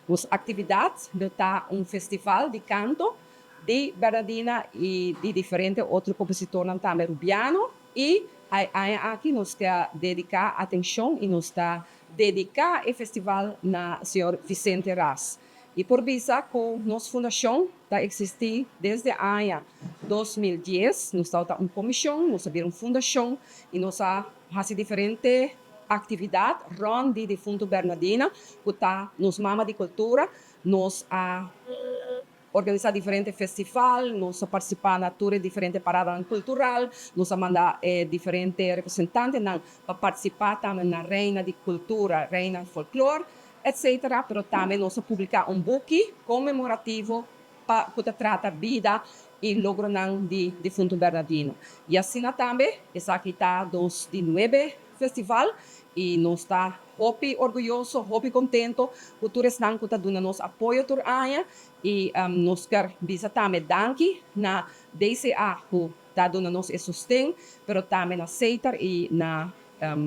Nos actividad lo ta un festival di canto di Bernadina y di diferente otro compositornan tambe Rubiano y e aña aki nos ta dedica atencion y nos ta dedica e festival na señor Vicente Ras. Y por bisa cu nos fundacion ta existi desde aña 2010, nos ta un comision, nos a bira un fundacion y nos a haci diferente actividad rond di difunto Bernadina, cu ta nos mama di cultura. Nos a organisa diferente festival, nos a participa na tur diferente parada cultural, nos a manda diferente representantenan pa participa tambe na Reina di Cultura, Reina Folklore, etc. Pero tambe nos a publica un buki conmemorativo pa cu ta trata bida y logronan di difunto Bernadina. Y asina tambe, esaki ta dos di nuebe festival y nos ta hopi orguyoso, hopi contento cu tur esnan cu ta duna nos apoyo tur aña y nos kier bisa tambe danki na DCA cu ta duna nos e sosten, pero tambe na Setar y na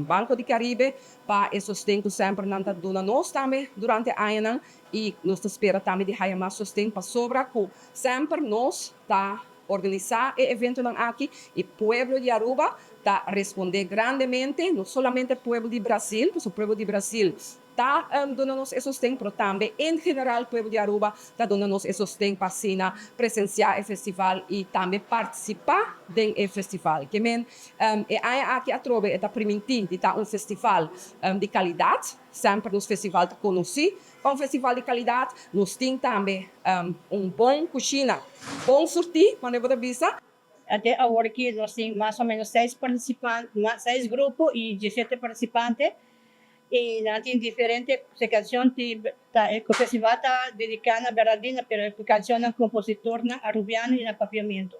Banco di Caribe pa e sosten cu semper nan ta duna nos tambe durante añanan y nos ta spera tambe di haya mas sosten pasobra cu semper nos ta organisa e eventonan aki y pueblo di Aruba ta responde grandemente, no solamente pueblo di Brasil, pasobra pueblo di Brasil ta duna nos e sosten, pero tambe en general pueblo di Aruba ta duna nos e sosten pa asina presencia e festival y tambe participa den e festival. Kemen e aña aki atrobe e ta priminti di ta un festival di calidad. Semper nos festival ta conoci pa un festival di calidad. Nos tin tambe un bon cushina, bon surti, manera bo ta bisa. Te awor aki nos tin mas o menos seis participante, seis grupo y 17 participante. Y nan tin diferente cancion, ta e festival ta dedica na Bernadina, pero cancion compositor na Arubiano y na Papiamento.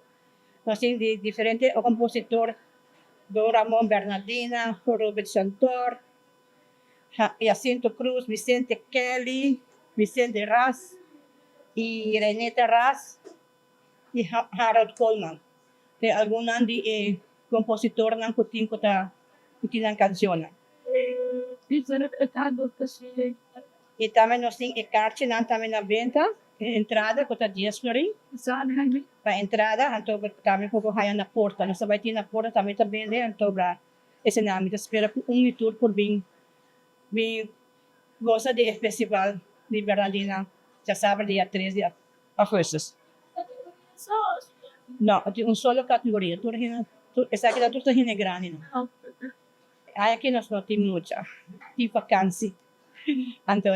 Nos tin di diferente compositor: Don Ramon Bernadina, Robert Santor, Jacinto Cruz, Vicente Kelly, Vicente Ras y Reneta Ras y Harold Coleman. Tin algun di e compositornan cu tin cu ta cu tin cancion. Y tambe nos tin e kaartjinan tambe na benta, entrada cu ta 10 florin. Pa entrada, anto tambe por haya na porta. Nos bay tin na porta tambe ta bende, anto esey mi ta spera cu un y tur por bin gosa di festival di Bernadina diasabra dia 3 di augustus. No, tin un solo categoria. Tur tur esaki ta tur hende grandi, no. Aki nos no tin mucha. Tin vakantie. Anto